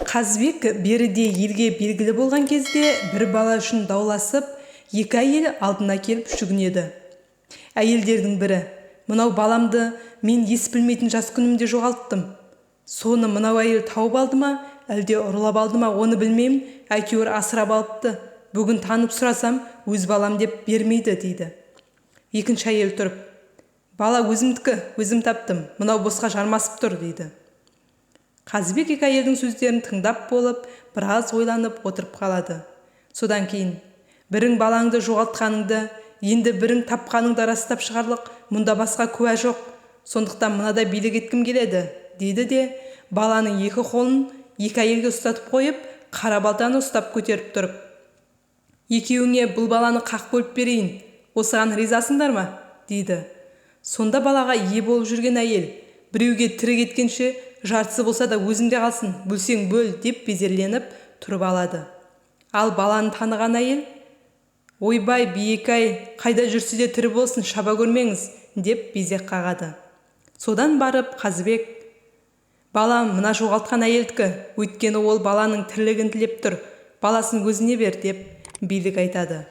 Қазыбек беріде елге белгілі болған кезде бір бала үшін дауласып, екі әйел алдына келіп жүгінеді. Әйелдердің бірі: «Мынау баламды мен ес білмейтін жас күнімде жоғалттым. Соны мынау әйел тауып алды ма, әлде ұрлап алды ма, оны білмеймін, әйтеуір асырап алыпты. Бүгін танып сұрасам, өз балам деп бермейді», – дейді. Екінші әйел тұрып: «Бала өзімдікі, өзім таптым, мынау босқа жармасып тұр», – дейді. Қазыбек екі әйелдің сөздерін тыңдап болып, біраз ойланып отырып қалады. Содан кейін: «Бірің балаңды жоғалтқаныңды, енді бірің тапқаныңды растап шығарлық мұнда басқа куә жоқ. Сондықтан мынадай билік еткім келеді», – дейді де, баланың екі қолын екі әйелге ұстатып қойып, қара балтаны ұстап көтеріп тұрып: «Екеуіңе бұл баланы қақ бөліп берейін, осыған ризасыңдар ма?» – дейді. Сонда балаға ие болып жүрген әйел: «Біреуге тірі кеткенше, жартысы болса да өзімде қалсын, бөлсең бөл», – деп безерленіп тұрып алады. Ал баланы таныған әйел: «Ойбай, биеке-ай, қайда жүрсе де тірі болсын, шаба көрмеңіз», – деп безек қағады. Содан барып Қазыбек: «Балам мына жоғалтқан әйелдікі, өйткені ол баланың тірлігін тілеп тұр, баласын өзіне бер», – деп билік айтады.